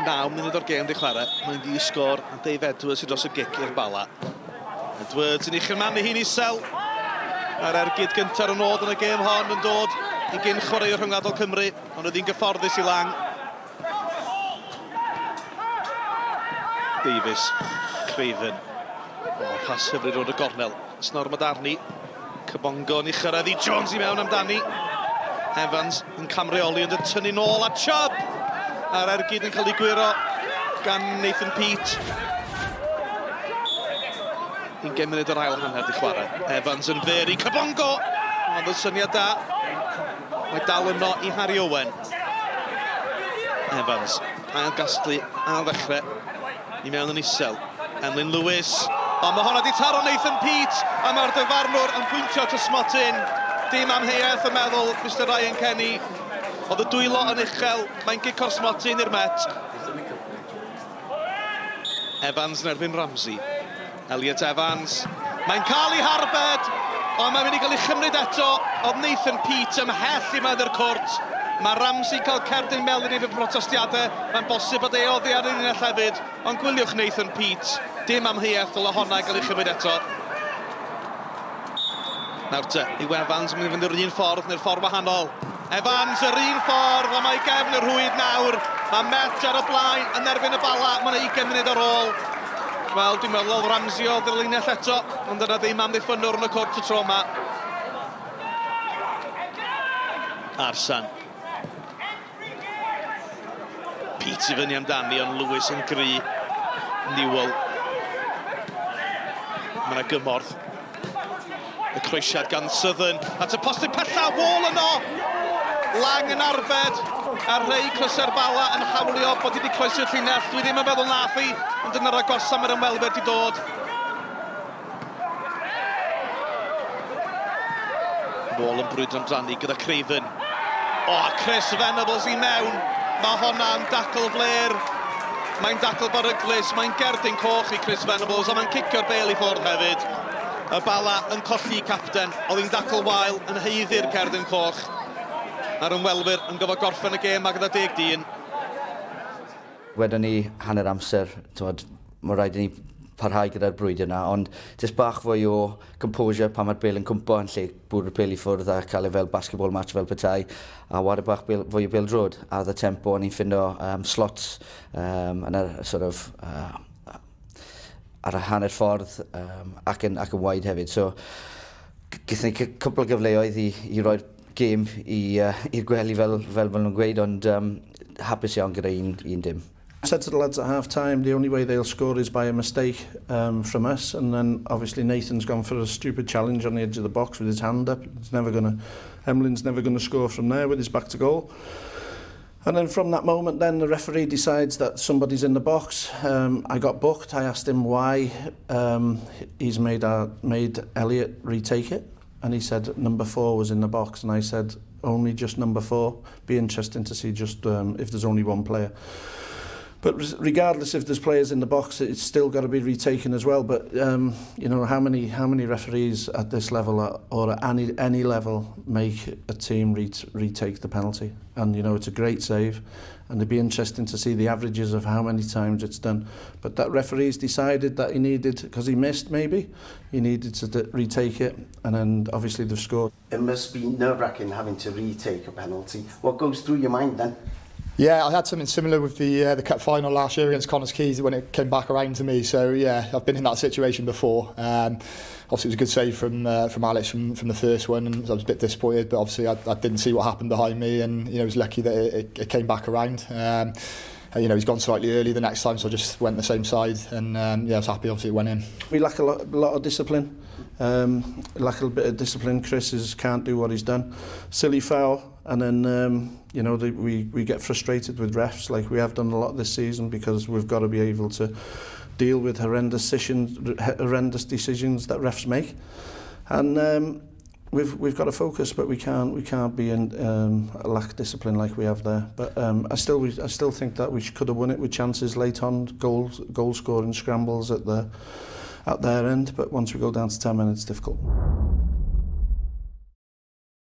19 munud o'r gêm di chwarae. Mae'n ddi sgôr a Dave Edwards sydd dros y gic i'r Bala. Edwards yn uchel man ei hun isel. A'r ergyd gyntaf ar y nod yn y gêm hon yn dod i gyn chwaraewr rhyngwladol Cymru, ond oedd hi'n gyfforddus i Lang. Davies, Craven. O, pas hyfryd rownd y gornel. Snormod arni. Kabongo yn ei chyrraedd i Jones i mewn amdani. Evans yn camreoli ond yn tynnu nôl a Chubb! A'r ergyd yn cael ei gwyro gan Nathan Peate. 20 munud o'r ail hanner di chwarae. Evans yn fyr i Kabongo! Ond yn syniad da. Mae dal yno i Harry Owen. Evans, ail gasglu, ail ddechrau. I mewn yn isel. Emlyn Lewis. Ond mae honna 'di taro Nathan Peate a mae'r dyfarnwr yn pwyntio at y smotyn. Dim amheuaeth yn meddwl Mister Ryan Kenny. Oedd y dwylo yn uchel, mae'n gico'r smotyn i'r Met. Evans yn erbyn Ramsey. Elliot Evans. Mae'n cael ei harbed, ond mae'n mynd i gael ei chymryd eto. Oedd Nathan Peate ymhell i mewn i'r cwrt. Mae Ramsey cael cerdyn melyn i protestiadau. Mae'n bosib bod e oddi ar yr unell hefyd. Ond gwyliwch Nathan Peate. Dim amheuaeth dyle honna gael ei chymryd eto. Nawr te, yw Evans yn mynd i fynd yr un ffordd neu'r ffordd wahanol? Evans yr un ffordd, ond mae gefn y rhwyd nawr. Mae Met ar y blaen yn erbyn y Bala, mae yna 20 munud ar ôl. Wel, dwi'n meddwl oedd Ramsey oedd yr linell eto, ond yna ddim amddiffynnwr yn y cwrt y tro yma. Arsan. Pete i fyny amdani, ond Lewis yn gry. Newell. Mae yna gymorth. Y croesiad gan Southern at y postyn pella, Wall yno! Lang yn arbed, a rhei crysau'r Bala yn hawlio bod hi wedi croesi'r llinell. Dwi ddim yn meddwl nath hi, ond dyna'r agosa mae'r ymwelwyr wedi dod. Wall yn brwydro amdani gyda Craven. O, a Chris Venables i mewn. Mae honna'n dacl fler. Mae'n dacl beryglus, mae'n gerdyn coch i Chris Venables, a mae'n cicio'r bêl i ffwrdd hefyd. Y Bala yn colli capten. Oedd hi'n dacl wael yn haeddu'r cerdyn coch. A'r ymwelwyr yn gorfod gorffen y gêm ma gyda deg dyn. Wedon ni hanner amser, t'mod, ma' raid i ni parhau gyda'r brwydr 'na, ond jyst bach fwy o composure pan mae'r bêl yn cwmpo yn lle bwrw'r bêl i ffwrdd a cael e fel basketball match fel petai, a ware bach bêl, fwy o bêl-droed. A oedd y tempo, o'n i'n ffindo um, slots um, yn yr sort of, uh, ar y hanner ffordd um, ac, yn, ac yn wide hefyd. So, gaethon ni cwpl o gyfleoedd i, i roi'r gêm i, uh, i'r gwely fel, fel maen nhw'n gweud, ond um, hapus iawn gyda un, un dim. I said to the lads at half time, the only way they'll score is by a mistake um, from us. And then obviously Nathan's gone for a stupid challenge on the edge of the box with his hand up. It's never gonna, Emlyn's never going to score from there with his back to goal. And then from that moment then the referee decides that somebody's in the box. Um, I got booked. I asked him why um, he's made, our, made Elliot retake it. And he said number four was in the box. And I said, only just number four. Be interesting to see just um, if there's only one player. But regardless if there's players in the box, it's still got to be retaken as well. But um, you know how many how many referees at this level or, or at any any level make a team retake the penalty? And you know it's a great save, and it'd be interesting to see the averages of how many times it's done. But that referee's decided that he needed because he missed maybe he needed to retake it, and then obviously they've scored. It must be nerve-wracking having to retake a penalty. What goes through your mind then? Yeah, I had something similar with the uh, the cup final last year against Connah's Keys when it came back around to me. So yeah, I've been in that situation before. Um, obviously, it was a good save from uh, from Alex from, from the first one, and I was a bit disappointed. But obviously, I, I didn't see what happened behind me, and you know, I was lucky that it, it, it came back around. Um, you know, he's gone slightly early the next time, so I just went the same side, and um, yeah, I was happy. Obviously, it went in. We lack a lot, a lot of discipline. Um, lack a bit of discipline. Chris is, can't do what he's done. Silly foul, and then um, you know the, we we get frustrated with refs like we have done a lot this season because we've got to be able to deal with horrendous decisions, horrendous decisions that refs make, and um, we've we've got to focus, but we can't we can't be in um, a lack of discipline like we have there. But um, I still I still think that we could have won it with chances late on, goal goal scoring scrambles at the at their end. But once we go down to 10 minutes, it's difficult.